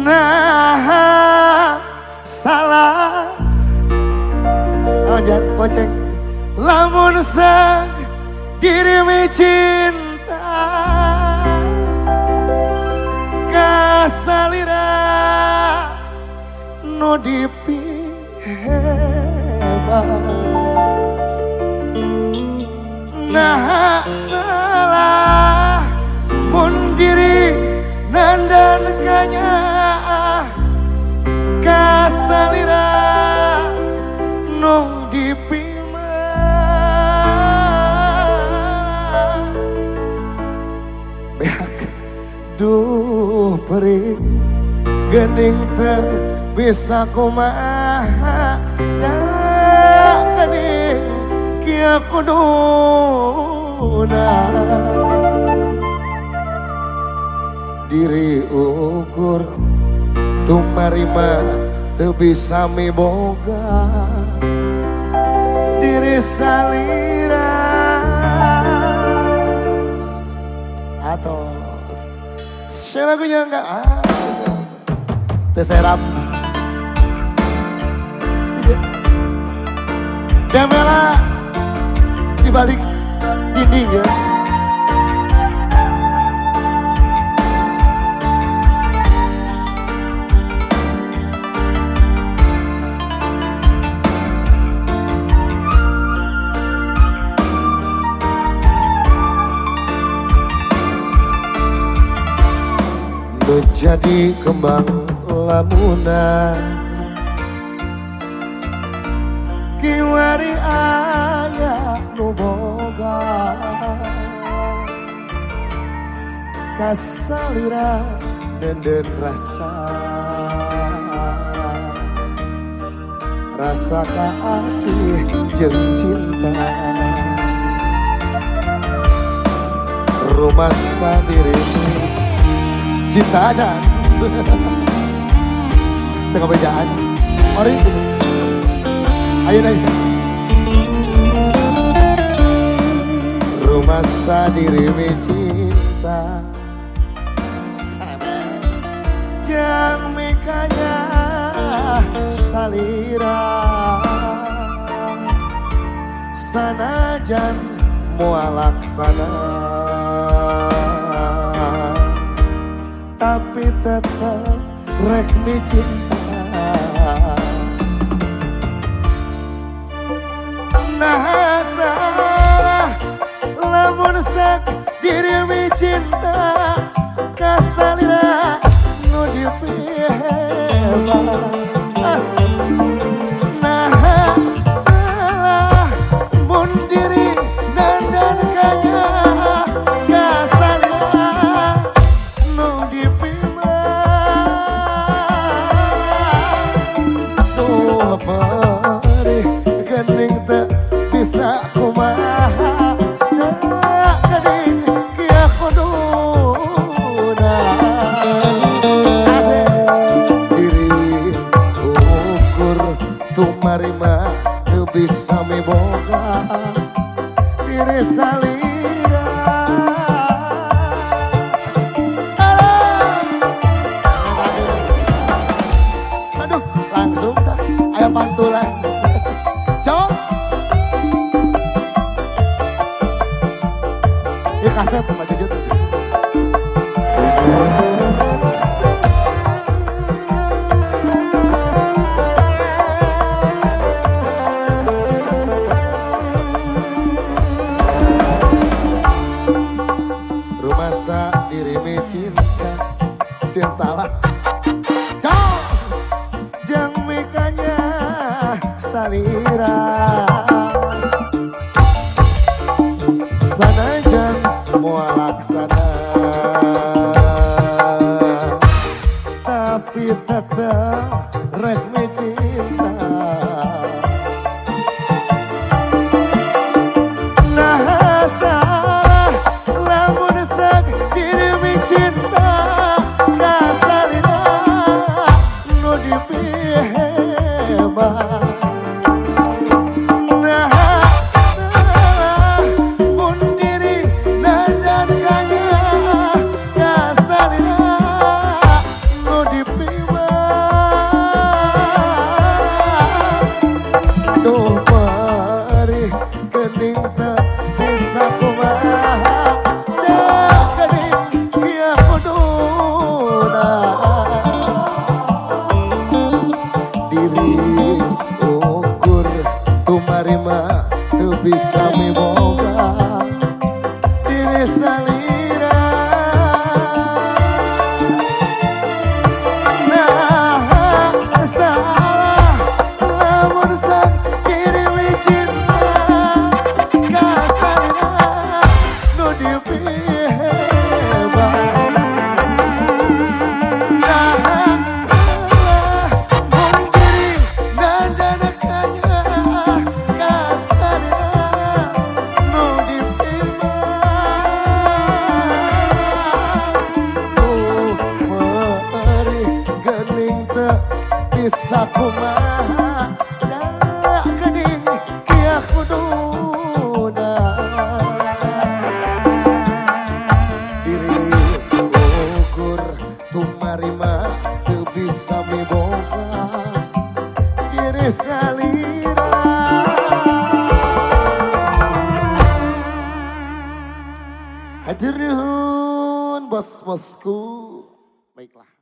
Nah salah oh, koceng lamun sang diri cinta kasalira nu dipihema. Nah salah mun diri nandan kanya kasalira nu dipima. Beak duh perih gening teu bisa kumaha da gening kieu kuduna. Diri ukur tumarima teu bisa miboga diri salira atos share lagunya enggak ah terserap Demela di balik dinding ya. Menjadi kembang lamunan kiwari aya nu boga kasalira denden rasa rasa kaasih jeung cinta rumasa dirimu cinta aja tengah bejaan ori ayo aja rumah sadiri cinta jang mikanya salira sanajan mualaksana tapi tetap rek mi cinta. Nah salah lamun sak diri mi cinta kasalira nu dipihema. Nah salah mun diri dandan kanya kasalira nu dipihema. Duh perih gening teu bisa kumaha da gening kieu kuduna. Asik diri ukur tumarima teu bisa miboga diri salira. Aduh langsung tak aya pantulan. Jos. Ya kaset sama Jejut. Rumasa diri mi cinta sin salah. Ciao. Jang mikanya salira sanajan mualaksana tapi tetap rek mi cinta. Nah salah lamun sak diri mi cinta kasalira nu dipihema. Nah salah mun diri dandan kanya mah teu bisa miboga diri salira. Hatur nuhun bos-bosku. Baiklah.